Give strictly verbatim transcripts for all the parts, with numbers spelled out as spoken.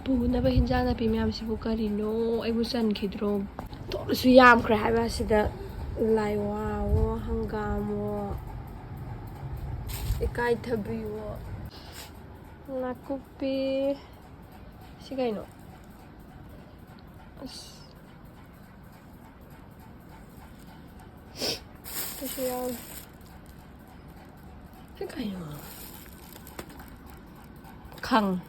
ꯄꯨꯅꯕ ꯍꯤꯟꯖꯥꯡ ꯅꯥꯄꯤ ꯃꯌꯥꯝꯁꯤꯕꯨ ꯀꯔꯤꯅꯣ? ꯑꯩꯕꯨ ꯆꯟꯈꯤꯗ꯭ꯔꯣ? ꯊꯣꯛꯂꯁꯨ ꯌꯥꯝꯈ꯭ꯔꯦ ꯍꯥꯏꯕ ꯑꯁꯤꯗ꯫ ꯂꯥꯏꯋꯥꯋꯣ, ꯍꯪꯒꯥꯝꯋꯣ, ꯏꯀꯥꯏꯊꯕꯤꯋꯣ, ꯅꯥꯀꯨꯞꯄꯤ꯫ ꯁꯤ ꯀꯩꯅꯣ? ꯑꯁ꯫ ꯀꯩꯁꯨ ꯌꯥꯎꯗꯦ꯫ ꯁꯤ ꯀꯩꯅꯣ? ꯈꯪ꯫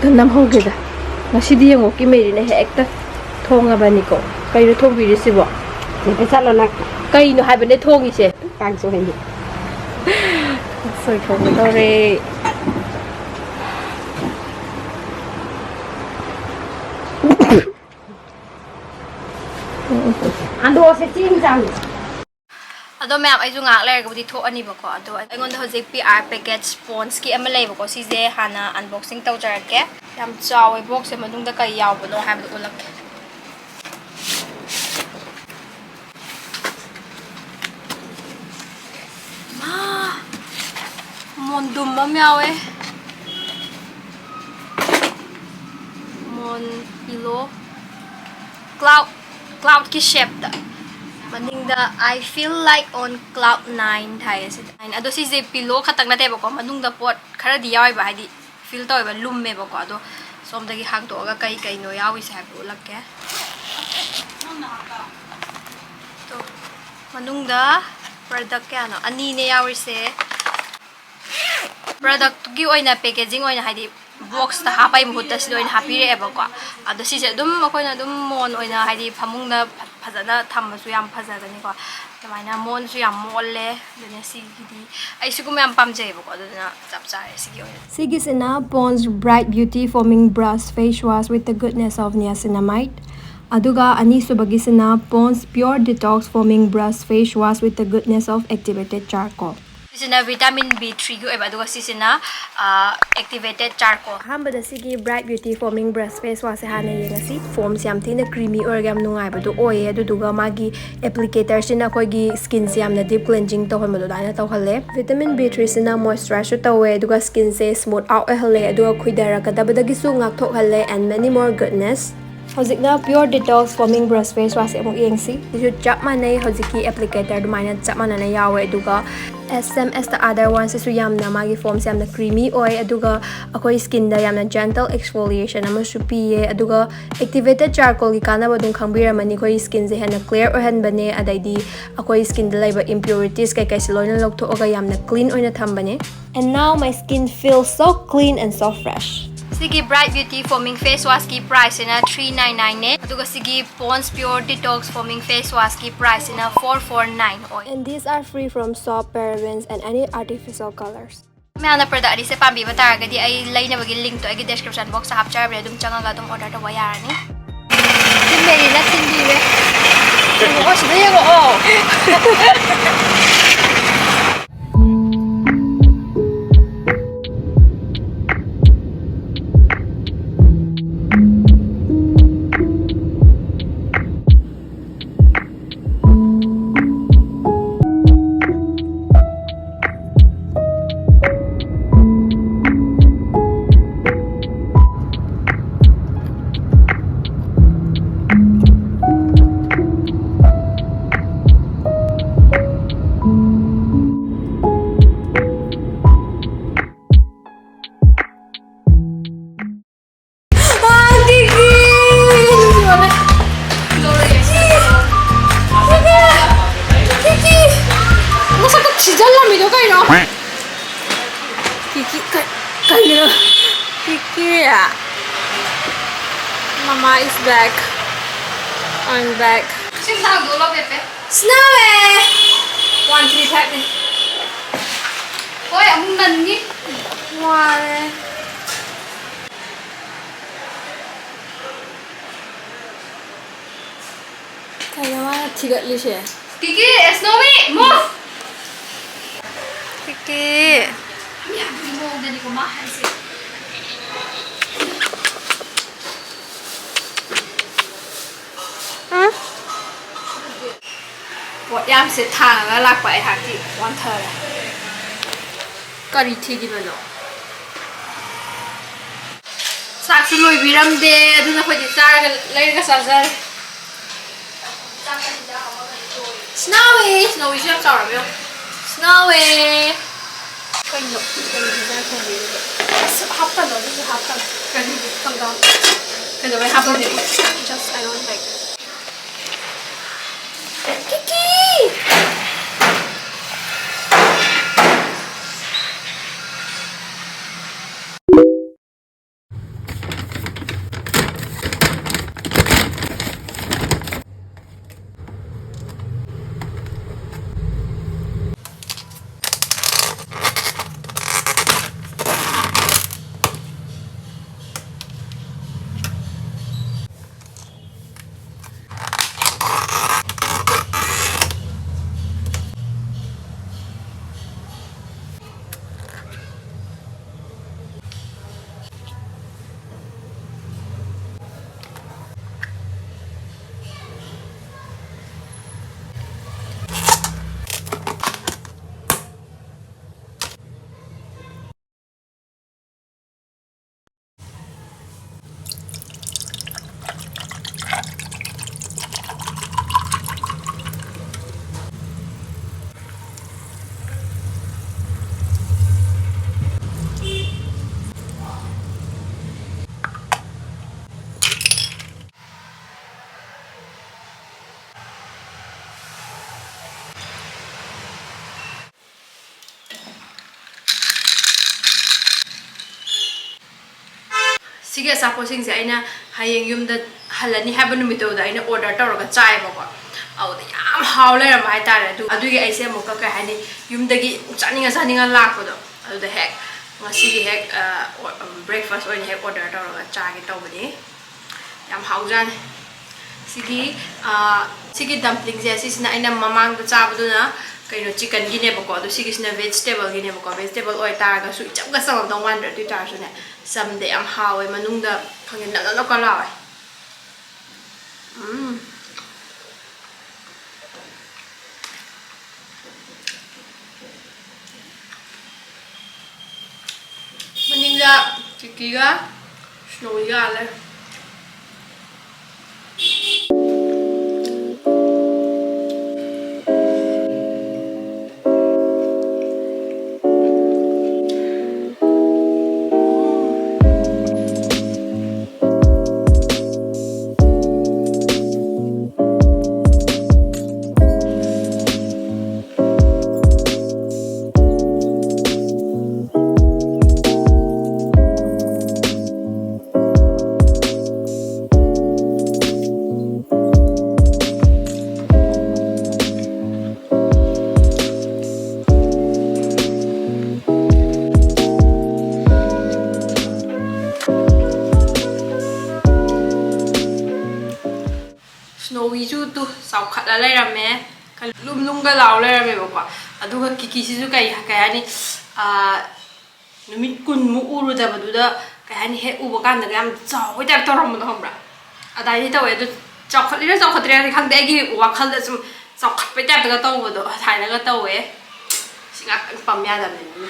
ꯅꯝꯍꯧꯒꯦꯗ꯫ ꯉꯁꯤꯗꯤ ꯌꯦꯡꯉꯣ, ꯀꯤꯃꯩꯔꯤꯅ ꯍꯦꯛꯇ ꯊꯣꯡꯉꯕꯅꯤꯀꯣ꯫ ꯀꯩꯅꯣ ꯊꯣꯡꯕꯤꯔꯤꯁꯤꯕꯣ? ꯅꯦꯄꯦ ꯆꯠꯂꯣ ꯅꯪ꯫ ꯀꯩꯅꯣ ꯍꯥꯏꯕꯅꯦ ꯊꯣꯡꯉꯤꯁꯦ? ꯀꯥꯡꯁꯣꯏꯅꯤ꯫ ꯀꯥꯡꯁꯣꯏ ꯊꯣꯡꯒꯗꯧꯔꯦ꯫ ꯍꯟꯗꯣꯛꯑꯁꯦ ꯆꯦꯡ ꯆꯥꯡ꯫ ꯑꯗꯣ ꯃꯌꯥꯝ, ꯑꯩꯁꯨ ꯉꯥꯏꯍꯥꯛ ꯂꯩꯔꯒꯕꯨꯗꯤ ꯊꯣꯛꯑꯅꯤꯕꯀꯣ꯫ ꯑꯗꯣ ꯑꯩꯉꯣꯟꯗ ꯍꯧꯖꯤꯛ ꯄꯤ ꯑꯥꯔ ꯄꯦꯀꯦꯠꯁ ꯁ꯭ꯄꯣꯟꯁꯀꯤ ꯑꯃ ꯂꯩꯕꯀꯣ꯫ ꯁꯤꯁꯦ ꯍꯥꯟꯅ ꯑꯟꯕꯣꯛꯁꯤꯡ ꯇꯧꯖꯔꯛꯀꯦ꯫ ꯌꯥꯝ ꯆꯥꯎꯋꯦ ꯕꯣꯛꯁꯁꯦ, ꯃꯅꯨꯡꯗ ꯀꯩ ꯌꯥꯎꯕꯅꯣ ꯍꯥꯏꯕꯗꯣ ꯎꯠꯂꯛꯀꯦ꯫ ꯃꯥ! ꯃꯣꯟꯗꯨꯝ ꯑꯃ ꯌꯥꯎꯋꯦ꯫ ꯃꯣꯟ ꯄꯤꯂꯣ꯫ ꯀ꯭ꯂꯥꯎꯗ, ꯀ꯭ꯂꯥꯎꯗꯀꯤ ꯁꯦꯞꯇ꯫ ꯃꯅꯤꯡꯗ "I feel like on cloud nine" ꯍꯥꯏꯌꯦ ꯁꯤꯗ꯫ ꯑꯗꯣ ꯁꯤꯁꯦ ꯄꯤꯂꯣ ꯈꯛꯇꯪ ꯅꯠꯇꯦꯕꯀꯣ, ꯃꯅꯨꯡꯗ ꯄꯣꯠ ꯈꯔꯗꯤ ꯌꯥꯎꯋꯦꯕ, ꯍꯥꯏꯗꯤ ꯐꯤꯜ ꯇꯧꯋꯦꯕ, ꯂꯨꯝꯃꯦꯕꯀꯣ꯫ ꯑꯗꯣ ꯁꯣꯝꯗꯒꯤ ꯍꯥꯡꯗꯣꯛꯑꯒ ꯀꯩ ꯀꯩꯅꯣ ꯌꯥꯎꯔꯤꯁꯦ ꯍꯥꯏꯕꯗꯣ ꯎꯠꯂꯛꯀꯦ꯫ ꯇꯣ, ꯃꯅꯨꯡꯗ ꯄ꯭ꯔꯗꯛ ꯀꯌꯥꯅꯣ? ꯑꯅꯤꯅꯦ ꯌꯥꯎꯔꯤꯁꯦ꯫ ꯄ꯭ꯔꯗꯛꯇꯨꯒꯤ ꯑꯣꯏꯅ ꯄꯦꯀꯦꯖꯤꯡ ꯑꯣꯏꯅ, ꯍꯥꯏꯗꯤ ꯕꯣꯛꯁꯇ ꯍꯥꯞꯄꯩ ꯃꯍꯨꯠꯇ ꯁꯤꯗ ꯑꯣꯏꯅ ꯍꯥꯞꯄꯤꯔꯛꯑꯦꯕꯀꯣ꯫ ꯑꯗꯣ ꯁꯤꯁꯦ ꯑꯗꯨꯝ ꯑꯩꯈꯣꯏꯅ ꯑꯗꯨꯝ ꯃꯣꯟ ꯑꯣꯏꯅ, ꯍꯥꯏꯗꯤ ꯐꯃꯨꯡꯗ ꯐ-, ꯐꯖꯅ ꯊꯝꯕꯁꯨ ꯌꯥꯝ ꯐꯖꯒꯅꯤꯀꯣ꯫ ꯑꯗꯨꯃꯥꯏꯅ ꯃꯣꯟꯁꯨ ꯌꯥꯝ ꯃꯣꯜꯂꯦ꯫ ꯑꯗꯨꯅ ꯁꯤꯒꯤꯗꯤ ꯑꯩ ꯁꯤꯒꯨꯝꯕ ꯌꯥꯝ ꯄꯥꯝꯖꯩꯌꯦꯕꯀꯣ, ꯑꯗꯨꯅ ꯆꯞ ꯆꯥꯔꯦ ꯁꯤꯒꯤ ꯑꯣꯏꯅ꯫ ꯁꯤꯒꯤꯁꯤꯅ Pond's Bright Beauty Foaming Brush Face Wash with the Goodness of Niacinamide, ꯑꯗꯨꯒ ꯑꯅꯤꯁꯨꯕꯒꯤꯁꯤꯅ Pond's Pure Detox Foaming Brush Face Wash with the Goodness of Activated Charcoal꯫ ꯁꯤꯁꯤꯅ vitamin B three ꯒꯤ ꯑꯣꯏꯕ, ꯑꯗꯨꯒ ꯁꯤꯁꯤꯅ ꯑꯦꯛꯇꯤꯚꯦꯇꯦꯠ ꯆꯥꯔꯀꯣꯜ꯫ ꯑꯍꯥꯟꯕꯗ ꯁꯤꯒꯤ Bright Beauty Foaming Brush Face Wash ꯁꯦ ꯍꯥꯟꯅ ꯌꯦꯡꯉꯁꯤ꯫ ꯐꯣꯝꯁꯦ ꯌꯥꯝ ꯊꯤꯅ ꯀ꯭ꯔꯤꯃꯤ ꯑꯣꯏꯔꯒ ꯌꯥꯝ ꯅꯨꯡꯉꯥꯏꯕꯗꯣ ꯑꯣꯏꯌꯦ꯫ ꯑꯗꯨꯗꯨꯒ ꯃꯥꯒꯤ ꯑꯦꯄ꯭ꯂꯤꯀꯦꯇꯔꯁꯤꯅ ꯑꯩꯈꯣꯏꯒꯤ ꯁ꯭ꯀꯤꯟꯁꯦ ꯌꯥꯝꯅ ꯗꯤꯞ ꯀ꯭ꯂꯦꯟꯖꯤꯡ ꯇꯧꯍꯟꯕꯗꯣ ꯑꯗꯨꯃꯥꯏꯅ ꯇꯧꯍꯜꯂꯦ꯫ ꯚꯤꯇꯥꯃꯤꯟ ꯕꯤ ꯊ꯭ꯔꯤꯁꯤꯅ ꯃꯣꯏꯆꯔꯥꯏꯖꯁꯨ ꯇꯧꯋꯦ, ꯑꯗꯨꯒ ꯁ꯭ꯀꯤꯟꯁꯦ ꯁ꯭ꯃꯨꯠ ꯑꯥꯎꯠ ꯑꯣꯏꯍꯜꯂꯦ, ꯑꯗꯨꯒ ꯈꯨꯏꯊꯔꯛꯀꯗꯕꯗꯒꯤꯁꯨ ꯉꯥꯛꯊꯣꯛꯍꯜꯂꯦ, and many more goodness꯫ ꯍꯧꯖꯤꯛꯅ Pure Detox Foaming Brush Face Wash ꯁꯦ ꯑꯃꯨꯛ ꯌꯦꯡꯁꯤ꯫ ꯁꯤꯁꯨ ꯆꯞ ꯃꯥꯟꯅꯩ, ꯍꯧꯖꯤꯛꯀꯤ ꯑꯦꯄ꯭ꯂꯤꯀꯦꯇꯔ ꯑꯗꯨꯃꯥꯏꯅ ꯆꯞ ꯃꯥꯟꯅꯅ ꯌꯥꯎꯋꯦ꯫ ꯑꯗꯨꯒ as same as the other one, ꯁꯤꯁꯨ ꯌꯥꯝꯅ, ꯃꯥꯒꯤ ꯐꯣꯝꯁꯦ ꯌꯥꯝꯅ ꯀ꯭ꯔꯤꯃꯤ ꯑꯣꯏ, ꯑꯗꯨꯒ ꯑꯩꯈꯣꯏ ꯁ꯭ꯀꯤꯟꯗ ꯌꯥꯝꯅ ꯖꯦꯟꯇꯜ ꯑꯦꯛꯁꯐꯣꯂꯤꯌꯦꯁꯟ ꯑꯃꯁꯨ ꯄꯤꯌꯦ꯫ ꯑꯗꯨꯒ ꯑꯦꯛꯇꯤꯚꯦꯇꯦꯠ ꯆꯥꯔꯀꯣꯜꯒꯤ ꯀꯥꯟꯅꯕ ꯑꯗꯨꯝ ꯈꯪꯕꯤꯔꯝꯃꯅꯤ, ꯑꯩꯈꯣꯏ ꯁ꯭ꯀꯤꯟꯁꯦ ꯍꯦꯟꯅ ꯀ꯭ꯂꯤꯌꯥꯔ ꯑꯣꯏꯍꯟꯕꯅꯦ, ꯑꯗꯩꯗꯤ ꯑꯩꯈꯣꯏ ꯁ꯭ꯀꯤꯟꯗ ꯂꯩꯕ ꯏꯝꯄ꯭ꯌꯨꯔꯤꯇꯤꯁ ꯀꯩꯀꯩꯁꯦ ꯂꯣꯏꯅ ꯂꯧꯊꯣꯛꯑꯒ ꯌꯥꯝꯅ ꯀ꯭ꯂꯤꯟ ꯑꯣꯏꯅ ꯊꯝꯕꯅꯦ꯫ And now my skin feels so clean and so fresh. ꯁꯤꯒꯤ Bright Beauty Foaming Face Wash ꯀꯤ ꯄ꯭ꯔꯥꯏꯁꯁꯤꯅ three nine nine ꯅꯦ, ꯑꯗꯨꯒ ꯁꯤꯒꯤ Pond's Pure Detox Foaming Face Wash ꯀꯤ ꯄ꯭ꯔꯥꯏꯁꯁꯤꯅ four four nine ꯑꯣꯏ꯫ And these are free from soap, parabens, and any artificial colors. ꯃꯌꯥꯝꯅ product ꯑꯅꯤꯁꯦ ꯄꯥꯝꯕꯤꯕ ꯇꯥꯔꯒꯗꯤ, ꯑꯩ ꯂꯩꯅꯕꯒꯤ ꯂꯤꯡꯛꯇꯣ ꯑꯩꯒꯤ ꯗꯤꯁꯀ꯭ꯔꯤꯞꯁꯟ ꯕꯣꯛꯁꯇ ꯍꯥꯞꯆꯔꯕꯅꯦ, ꯑꯗꯨꯝ ꯆꯪꯉꯒ ꯑꯗꯨꯝ ꯑꯣꯔꯗꯔ ꯇꯧꯕ ꯌꯥꯔꯅꯤ꯫ ꯖꯤꯝ ꯃꯦꯔꯤꯅ ꯊꯤꯟꯕꯤꯔꯦ꯫ ꯌꯦꯡꯉꯛꯑꯣ, ꯁꯤꯗ ꯌꯦꯡꯉꯛꯑꯣ꯫ ꯅꯁꯛꯇꯣ ꯊꯤꯖꯜꯂꯝꯃꯤꯗꯣ ꯀꯩꯅꯣ? ꯀꯤꯀꯤ, ꯀ-, ꯀꯩꯅꯣ? ꯀꯤꯀꯤ, Mama is back. I'm back. ꯏꯁꯤꯡ ꯊꯥꯡꯗꯣꯛꯑꯣ, ꯄꯦꯄꯦ꯫ ꯁꯤꯅꯥꯋꯦ! One three five ꯅꯦ꯫ ꯍꯣꯏ, ꯑꯃꯨꯛ ꯅꯟꯅꯤ꯫ ꯋꯥꯔꯦ꯫ ꯀꯩꯅꯣ ꯃꯥꯅ ꯊꯤꯒꯠꯂꯤꯁꯦ? ꯀꯤꯀꯤ, ꯁ꯭ꯅꯣꯋꯤ, move! ꯑꯦ꯫ ꯃꯤ ꯑꯗꯨꯒꯤ ꯃꯑꯣꯡꯗꯅꯤꯀꯣ ꯃꯥ ꯍꯥꯏꯁꯦ꯫ ꯎꯝ? ꯄꯣꯠ ꯌꯥꯝꯁꯦ ꯊꯥꯡꯉꯒ ꯂꯥꯛꯄ ꯑꯩꯍꯥꯛꯇꯤ ꯋꯥꯟꯊꯔꯦ꯫ ꯀꯔꯤ ꯊꯤꯈꯤꯕꯅꯣ? ꯆꯥꯛꯁꯨ ꯂꯣꯏꯕꯤꯔꯝꯗꯦ, ꯑꯗꯨꯅ ꯑꯩꯈꯣꯏꯗꯤ ꯆꯥꯔꯒ, ꯂꯩꯔꯒ ꯆꯥꯖꯔꯦ꯫ ꯁꯅꯥꯋꯦ! ꯁꯅꯥꯋꯤꯁꯨ ꯌꯥꯝ ꯆꯥꯎꯔꯝꯃꯦ ꯌꯦꯡꯉꯣ꯫ ꯁꯅꯥꯋꯦ! ꯀꯩꯅꯣ? ꯀꯩꯅꯣ ꯍꯤꯟꯖꯥꯡ ꯊꯣꯡꯕꯤꯔꯤꯗꯣ? ꯑꯁ, ꯍꯥꯞꯀꯅꯣ, ꯑꯗꯨꯁꯨ ꯍꯥꯞꯀꯅꯣ꯫ ꯀꯔꯤꯒꯤ? ꯍꯪꯒꯥꯝ꯫ ꯀꯩꯗꯧꯕꯩ ꯍꯥꯞꯄꯣꯏꯗꯣꯏꯅꯣ? Just, I don't like. ꯀꯤꯀꯤ! ꯁꯤꯒꯤ ꯑꯆꯥꯄꯣꯠꯁꯤꯡꯁꯦ ꯑꯩꯅ ꯍꯌꯦꯡ ꯌꯨꯝꯗ ꯍꯜꯂꯅꯤ ꯍꯥꯏꯕ ꯅꯨꯃꯤꯠꯇꯨꯗ ꯑꯩꯅ order ꯇꯧꯔꯒ ꯆꯥꯏꯌꯦꯕꯀꯣ꯫ ꯑꯗꯨꯗ ꯌꯥꯝ ꯍꯥꯎ ꯂꯩꯔꯝꯕ ꯍꯥꯏꯇꯥꯔꯦ꯫ ꯑꯗꯨ, ꯑꯗꯨꯒꯤ ꯑꯩꯁꯦ ꯑꯃꯨꯛꯀ, ꯀꯩ ꯍꯥꯏꯅꯤ, ꯌꯨꯝꯗꯒꯤ ꯆꯥꯅꯤꯡꯉ ꯆꯥꯅꯤꯡꯉ ꯂꯥꯛꯄꯗꯣ, ꯑꯗꯨꯗ ꯍꯦꯛ ꯉꯁꯤꯒꯤ ꯍꯦꯛ, ꯑ, breakfast ꯑꯣꯏꯅ ꯍꯦꯛ order ꯇꯧꯔꯒ ꯆꯥꯒꯦ ꯇꯧꯕꯅꯤ꯫ ꯌꯥꯝ ꯍꯥꯎꯖꯥꯠꯅꯤ꯫ ꯁꯤꯒꯤ, ꯑ, ꯁꯤꯒꯤ dumplingꯁꯦ, ꯁꯤꯁꯤꯅ ꯑꯩꯅ ꯃꯃꯥꯡꯗ ꯆꯥꯕꯗꯨꯅ ꯀꯩꯅꯣ, ꯆꯤꯀꯟꯒꯤꯅꯦꯕꯀꯣ꯫ ꯑꯗꯣ ꯁꯤꯒꯤꯁꯤꯅ ꯚꯦꯖꯤꯇꯦꯕꯜꯒꯤꯅꯦꯕꯀꯣ꯫ ꯚꯦꯖꯤꯇꯦꯕꯜ ꯑꯣꯏꯇꯥꯔꯒꯁꯨ ꯏꯆꯝꯒ ꯆꯝꯃꯝꯗꯧ ꯃꯥꯟꯗ꯭ꯔꯥ? ꯑꯗꯨ ꯑꯣꯏꯇꯥꯔꯁꯨꯅꯦ, ꯆꯝꯗꯦ, ꯌꯥꯝ ꯍꯥꯎꯋꯦ꯫ ꯃꯅꯨꯡꯗ ꯈꯪꯗꯦ, ꯅꯞ ꯅꯞ ꯅꯞꯀ ꯂꯥꯎꯋꯦ꯫ ꯎꯝ꯫ ꯃꯅꯤꯡꯗ ꯀꯤꯀꯤꯒ ꯁ꯭ꯅꯣꯋꯤꯒ ꯂꯩ꯫ ꯁ꯭ꯅꯣꯋꯤꯁꯨ ꯇꯨ ꯆꯥꯎꯈꯠꯂ ꯂꯩꯔꯝꯃꯦ꯫ ꯂꯨꯝ ꯂꯨꯝꯒ ꯂꯥꯎ ꯂꯩꯔꯝꯃꯦꯕꯀꯣ꯫ ꯑꯗꯨꯒ ꯀꯤꯀꯤꯁꯤꯁꯨ ꯀꯩ, ꯀꯩ ꯍꯥꯏꯅꯤ, ꯑꯥ, ꯅꯨꯃꯤꯠ ꯀꯨꯟꯃꯨꯛ ꯎꯔꯨꯗꯕꯗꯨꯗ, ꯀꯩ ꯍꯥꯏꯅꯤ, ꯍꯦꯛ ꯎꯕ ꯀꯥꯟꯗꯒ ꯌꯥꯝ ꯆꯥꯎꯕꯩ ꯇꯥꯏꯞ ꯇꯧꯔꯝꯕꯗꯣ, ꯈꯪꯕ꯭ꯔꯥ? ꯑꯗꯥꯏꯗꯤ ꯇꯧꯋꯦ꯫ ꯑꯗꯨ ꯆꯥꯎꯈꯠꯂꯤꯔꯥ ꯆꯥꯎꯈꯠꯇ꯭ꯔꯤꯔꯥꯗꯤ ꯈꯪꯗꯦ, ꯑꯩꯒꯤ ꯋꯥꯈꯜꯗ ꯁꯨꯝ ꯆꯥꯎꯈꯠꯄꯩ ꯇꯥꯏꯞꯇꯒ ꯇꯧꯕꯗꯣ, ꯑꯗꯨꯃꯥꯏꯅꯒ ꯇꯧꯋꯦ꯫ ꯁꯤ ꯉꯥꯛꯇꯪ ꯄꯝ ꯌꯥꯗꯕꯅꯤꯅ꯫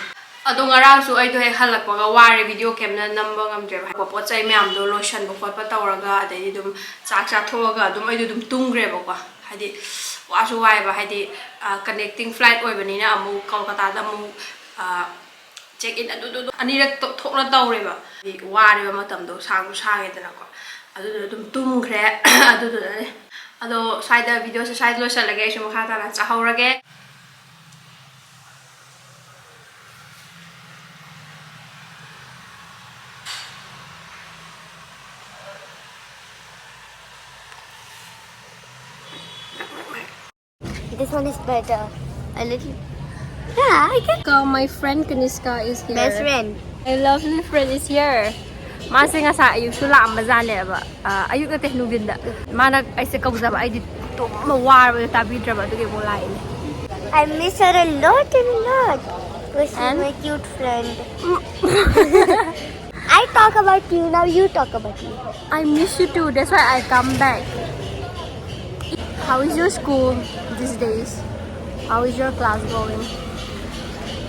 ꯑꯗꯣ ꯉꯔꯥꯡꯁꯨ ꯑꯩꯗꯣ ꯍꯦꯛ ꯍꯜꯂꯛꯄꯒ ꯋꯥꯔꯦ, ꯚꯤꯗꯤꯑꯣ ꯀꯩꯝꯇ ꯅꯝꯕ ꯉꯝꯗ꯭ꯔꯦꯕ꯫ ꯄꯣꯠ ꯆꯩ ꯃꯌꯥꯝꯗꯣ ꯂꯣꯏꯁꯟꯕ ꯈꯣꯠꯄ ꯇꯧꯔꯒ, ꯑꯗꯩꯗꯤ ꯑꯗꯨꯝ ꯆꯥꯛ ꯆꯥꯊꯣꯛꯑꯒ ꯑꯗꯨꯝ ꯑꯩꯗꯣ ꯑꯗꯨꯝ ꯇꯨꯝꯈ꯭ꯔꯦꯕꯀꯣ꯫ ꯍꯥꯏꯗꯤ ꯋꯥꯁꯨ ꯋꯥꯏꯑꯦꯕ, ꯍꯥꯏꯗꯤ, ꯑ, connecting flight ꯑꯣꯏꯕꯅꯤꯅ ꯑꯃꯨꯛ ꯀꯣꯜꯀꯇꯥꯗ ꯑꯃꯨꯛ, ꯑ, check in ꯑꯗꯨꯗꯨꯗꯨ ꯑꯅꯤꯔꯛ ꯇꯣ-, ꯊꯣꯛꯅ ꯇꯧꯔꯦꯕ꯫ ꯍꯥꯏꯗꯤ ꯋꯥꯔꯦꯕ, ꯃꯇꯝꯗꯣ ꯁꯥꯡꯁꯨ ꯁꯥꯡꯉꯦꯗꯅꯀꯣ꯫ ꯑꯗꯨꯗꯨꯅ ꯑꯗꯨꯝ ꯇꯨꯝꯈ꯭ꯔꯦ꯫ ꯑꯗꯨꯗꯨꯅꯅꯦ꯫ ꯑꯗꯣ ꯁ꯭ꯋꯥꯏꯗ ꯚꯤꯗꯤꯑꯣꯁꯦ ꯁ꯭ꯋꯥꯏꯗ ꯂꯣꯏꯁꯤꯜꯂꯒꯦ꯫ ꯑꯩꯁꯨ ꯃꯈꯥ ꯇꯥꯅ ꯆꯥꯍꯧꯔꯒꯦ꯫ This one is better. A little. Yeah, I can. So my friend Kaniska is here. Best friend. My lovely friend is here. ꯃꯥꯁꯦ ꯉꯁꯥꯏ ꯑꯌꯨꯛꯁꯨ ꯂꯥꯛꯑꯝꯕꯖꯥꯠꯅꯦꯕ꯫ ꯑ, ꯑꯌꯨꯛ ꯅꯠꯇꯦ, ꯅꯨꯡꯊꯤꯟꯗ꯫ ꯃꯥꯅ ꯑꯩꯁꯦ ꯀꯧꯖꯕ, ꯑꯩꯗꯤ ꯇꯨꯝꯕ ꯋꯥꯔꯕ, ꯇꯥꯕꯤꯗ꯭ꯔꯕ, ꯑꯗꯨꯒꯤ ꯑꯃꯨꯛ ꯂꯥꯛꯏꯅꯦ꯫ I miss her a lot and a lot. Because she's And? My cute friend. I talk about you, now you talk about me. I miss you too. That's why I come back. How is your school these days? How is your class going?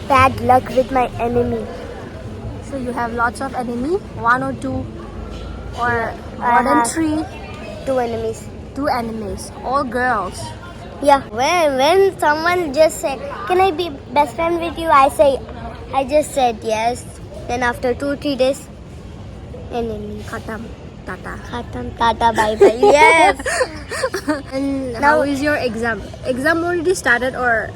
Bad luck with my enemy. So you have lots of enemy, one or two, or I more than have- three, Two enemies. Two enemies, all girls. Yeah, when when someone just say, "Can I be best friend with you?" I say, I just said yes. Then after two three days, enemy. Khatam, tata. Khatam, tata, bye bye. Yes. And Now- how is your exam? Exam already started or?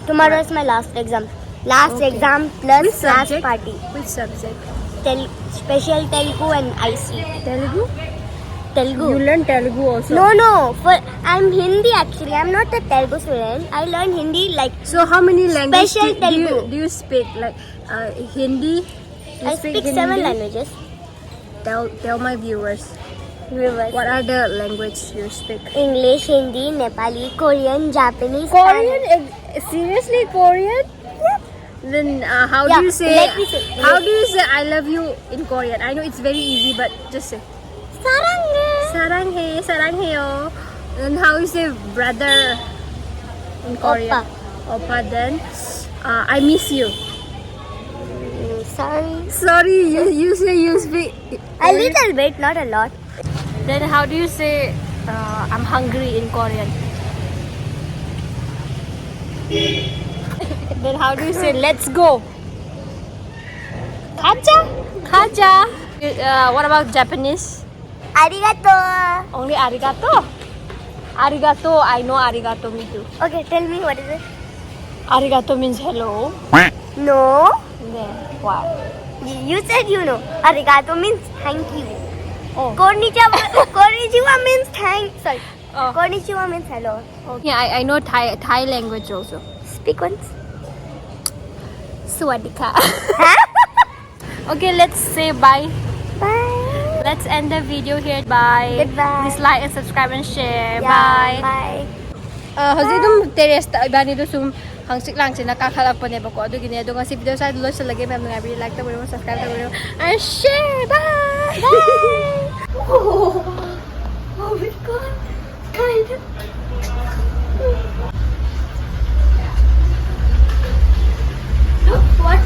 Tomorrow is my last exam. Last Okay. Exam plus Which last subject? Party. Which subject? Tel- special Telugu and I C. Telugu? Telugu. You learn Telugu also? No, no. For I'm Hindi actually. I'm not a Telugu student. I learn Hindi like So how many languages Special do, do, you, Telugu. Do you speak? Like uh, Hindi? You I speak seven languages. Tell tell my viewers. Viewers. What are the language you speak? English, Hindi, Nepali, Korean, Japanese. Korean? Spanish. Ex- Seriously, Korean? Then uh, how Yeah, do you say? let me say. How do you say "I love you" in Korean? I know it's very easy, but just say 사랑해. 사랑해, 사랑해요. And how you say "brother" in Korean? Oppa. Oppa. Then uh, "I miss you." Mm, sorry. Sorry, you you say you speak A little bit, not a lot. Then how do you say uh, "I'm hungry" in Korean? Then how do you say "Let's go"? 가자, 가자. Uh, what about Japanese? Arigato. Only "arigato"? Arigato, I know "arigato", me too. Okay, tell me what is it? "Arigato" means hello. No. Then what? You said you know. Arigato means thank you. Oh. Konnichiwa, konnichiwa means thank. Sorry. Oh. Konnichiwa means hello. Okay, I, I know Thai Thai language also. Speak once. สวัสดีค่ะ. Okay, let's say bye. Bye. Let's end the video here. Bye. Goodbye. Please like and subscribe and share. Yeah, Bye. Bye. ꯑ, ꯍꯧꯖꯤꯛ ꯑꯗꯨꯝ terrace ꯇ ꯏꯕꯥꯅꯤꯗꯣ ꯁꯨꯝ ꯍꯪꯆꯤꯠ ꯂꯥꯡꯁꯤꯅ ꯀꯥꯈꯠꯂꯛꯄꯅꯦꯕꯀꯣ꯫ ꯑꯗꯨꯒꯤꯅꯦ꯫ ꯑꯗꯣ ꯉꯁꯤ video ꯁ꯭ꯋꯥꯏꯗ ꯂꯣꯏꯁꯤꯜꯂꯒꯦ꯫ ꯃꯌꯥꯝ ꯅꯨꯡꯉꯥꯏꯕꯤꯔꯤ, like ꯇꯧꯕꯤꯔꯣ, subscribe ꯇꯧꯕꯤꯔꯣ, and share, bye. Oh my God, kind of. Look what